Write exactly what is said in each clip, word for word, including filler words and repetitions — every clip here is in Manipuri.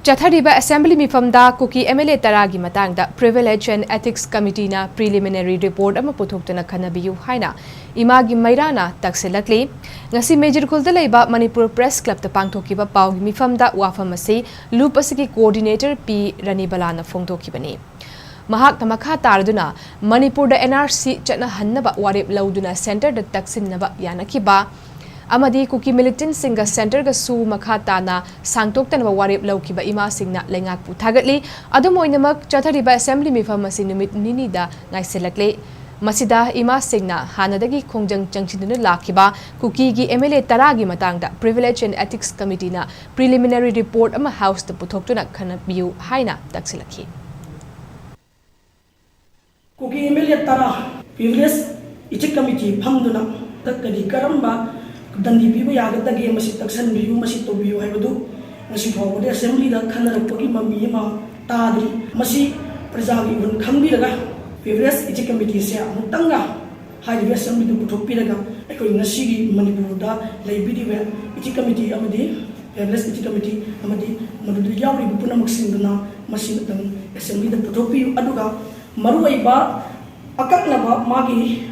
ꯆꯠꯊꯔꯤꯕ ꯑꯦꯁꯦꯝꯕ꯭ꯂꯤ ꯃꯤꯐꯝꯗ ꯀꯨꯀꯤ ꯑꯦꯝ ꯑꯦꯜ ꯑꯦ ꯇꯔꯥꯒꯤ ꯃꯇꯥꯡꯗ Privilege and Ethics Committeeꯅ preliminary report ꯑꯃ ꯄꯨꯊꯣꯛꯇꯨꯅ ꯈꯟꯅꯕꯤꯌꯨ ꯍꯥꯏꯅ ꯏꯃꯥꯒꯤ ꯃꯩꯔꯥꯅ ꯇꯛꯁꯤꯜꯂꯛꯂꯤ꯫ ꯉꯁꯤ ꯃꯦꯖꯤꯔꯈꯨꯜꯗ ꯂꯩꯕ ꯃꯅꯤꯄꯨꯔ ꯄ꯭ꯔꯦꯁ ꯀ꯭ꯂꯕꯇ ꯄꯥꯡꯊꯣꯛꯈꯤꯕ ꯄꯥꯎꯒꯤ ꯃꯤꯐꯝꯗ ꯋꯥꯐꯝ ꯑꯁꯤ ꯂꯨꯞ ꯑꯁꯤꯒꯤ coordinator ꯄꯤ ꯔꯅꯤꯕꯂꯥꯅ ꯐꯣꯡꯗꯣꯛꯈꯤꯕꯅꯤ꯫ ꯃꯍꯥꯛꯅ ꯃꯈꯥ ꯇꯥꯔꯗꯨꯅ ꯃꯅꯤꯄꯨꯔꯗ N R C ꯆꯠꯅꯍꯟꯅꯕ ꯋꯥꯔꯦꯞ ꯂꯧꯗꯨꯅ centreꯗ ꯇꯛꯁꯤꯟꯅꯕ ꯌꯥꯅꯈꯤꯕ ꯑꯃꯗꯤ ꯀꯨꯀꯤ militantꯁꯤꯡꯒ centreꯒꯁꯨ ꯃꯈꯥ ꯇꯥꯅ ꯁꯥꯡꯗꯣꯛꯇꯅꯕ ꯋꯥꯔꯦꯞ ꯂꯧꯈꯤꯕ ꯏꯃꯥꯁꯤꯡꯅ ꯂꯩꯉꯥꯛꯄꯨ ꯊꯥꯒꯠꯂꯤ꯫ ꯑꯗꯨꯝ ꯑꯣꯏꯅꯃꯛ, ꯆꯠꯊꯔꯤꯕ ꯑꯦꯁꯦꯝꯕ꯭ꯂꯤ ꯃꯤꯐꯝ ꯑꯁꯤ ꯅꯨꯃꯤꯠ ꯅꯤꯅꯤꯗ ꯉꯥꯏꯁꯤꯜꯂꯛꯂꯦ꯫ ꯃꯁꯤꯗ ꯏꯃꯥꯁꯤꯡꯅ ꯍꯥꯟꯅꯗꯒꯤ ꯈꯣꯡꯖꯪ ꯆꯪꯁꯤꯟꯗꯨꯅ ꯂꯥꯛꯈꯤꯕ ꯀꯨꯀꯤꯒꯤ ꯑꯦꯝ ꯑꯦꯜ ꯑꯦ ꯇꯔꯥꯒꯤ ꯃꯇꯥꯡꯗ Privilege and Ethics Committeeꯅ preliminary report ꯑꯃ Houseꯇ ꯄꯨꯊꯣꯛꯇꯨꯅ ꯈꯟꯅꯕꯤꯌꯨ ꯍꯥꯏꯅ ꯇꯛꯁꯤꯜꯂꯛꯈꯤ꯫ ꯀꯨꯀꯤ ꯑꯦꯝ ꯑꯦꯜ ꯑꯦ ꯇꯔꯥ Privilege Ethics Committee ꯐꯝꯗꯨꯅ ꯀꯔꯤ ꯀꯔꯝꯕ ꯗꯟꯗꯤ ꯄꯤꯕ ꯌꯥꯒꯗꯒꯦ, ꯃꯁꯤ ꯇꯛꯁꯟꯕꯤꯌꯨ, ꯃꯁꯤ ꯇꯧꯕꯤꯌꯨ ꯍꯥꯏꯕꯗꯨ ꯉꯁꯤ ꯐꯥꯎꯕꯗ ꯑꯦꯁꯦꯝꯕ꯭ꯂꯤꯗ ꯈꯟꯅꯔꯛꯄꯒꯤ ꯃꯃꯤ ꯑꯃ ꯇꯥꯗ꯭ꯔꯤ꯫ ꯃꯁꯤ ꯄ꯭ꯔꯖꯥꯒꯤ ꯏꯍꯨꯜ ꯈꯪꯕꯤꯔꯒ Privilege Ethics Committeeꯁꯦ ꯑꯃꯨꯛꯇꯪꯒ ꯍꯥꯏꯔꯤꯕ ꯑꯦꯁꯦꯝꯕ꯭ꯂꯤꯗꯨ ꯄꯨꯊꯣꯛꯄꯤꯔꯒ ꯑꯩꯈꯣꯏ ꯉꯁꯤꯒꯤ ꯃꯅꯤꯄꯨꯔꯗ ꯂꯩꯕꯤꯔꯤꯕ Ethics Committee ꯑꯃꯗꯤ Privilege Ethics Committee ꯑꯃꯗꯤ ꯃꯗꯨꯗ ꯌꯥꯎꯔꯤꯕ ꯄꯨꯝꯅꯃꯛꯁꯤꯡꯗꯨꯅ ꯃꯁꯤ ꯑꯃꯨꯛꯇꯪ ꯑꯦꯁꯦꯝꯕ꯭ꯂꯤꯗ ꯄꯨꯊꯣꯛꯄꯤꯌꯨ꯫ ꯑꯗꯨꯒ ꯃꯔꯨꯑꯣꯏꯕ ꯑꯀꯛꯅꯕ ꯃꯥꯒꯤ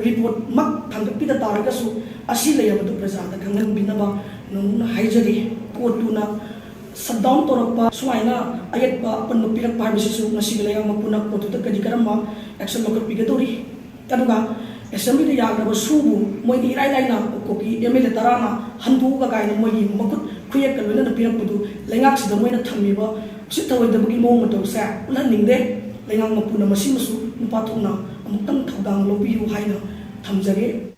report ꯃꯛ ꯊꯥꯡꯒꯠꯄꯤꯗ ꯇꯥꯔꯒꯁꯨ ꯑꯁꯤ ꯂꯩꯔꯕꯗꯨ ꯄ꯭ꯔꯖꯥꯗ ꯈꯪꯍꯟꯕꯤꯅꯕ ꯅꯧꯅ ꯍꯥꯏꯖꯔꯤ꯫ Courtꯇꯨꯅ shutdown ꯇꯧꯔꯛꯄ, ꯁꯨꯃꯥꯏꯅ ꯑꯌꯦꯠꯄ ꯑꯄꯟꯕ ꯄꯤꯔꯛꯄ ꯍꯥꯏꯕꯁꯤꯁꯨ ꯉꯁꯤꯒꯤ ꯂꯩꯉꯥꯛ ꯃꯄꯨꯅ courtꯇꯨꯗ ꯀꯔꯤ ꯀꯔꯝꯕ action ꯂꯧꯈꯠꯄꯤꯒꯗꯧꯔꯤ? ꯑꯗꯨꯒ ꯑꯦꯁꯦꯝꯕ꯭ꯂꯤꯗ ꯌꯥꯈ꯭ꯔꯕ ꯁꯨꯕꯨ ꯃꯣꯏꯅ ꯏꯔꯥꯏ ꯂꯥꯏꯅ ꯀꯨꯀꯤ ꯑꯦꯝ ꯑꯦꯜ ꯑꯦ ꯇꯔꯥꯅ ꯍꯟꯗꯣꯛꯑꯒ ꯀꯥꯏꯅ ꯃꯣꯏꯒꯤ ꯃꯈꯨꯠ ꯈꯨꯌꯦꯛꯀ ꯂꯣꯏꯅꯅ ꯄꯤꯔꯛꯄꯗꯨ ꯂꯩꯉꯥꯛꯁꯤꯗ ꯃꯣꯏꯅ ꯊꯝꯃꯤꯕ ꯎꯁꯤꯠ ꯊꯑꯣꯏꯗꯕꯒꯤ ꯃꯑꯣꯡ ꯃꯇꯧꯁꯦ ꯎꯠꯍꯟꯅꯤꯡꯗꯦ꯫ ꯂꯩꯉꯥꯛ ꯃꯄꯨꯅ ꯃꯁꯤꯃꯁꯨ ꯅꯨꯄꯥ ꯊꯣꯛꯅ ꯑꯃꯨꯛꯇꯪ ꯊꯧꯗꯥꯡ ꯂꯧꯕꯤꯌꯨ ꯍꯥꯏꯅ ꯊꯝꯖꯒꯦ꯫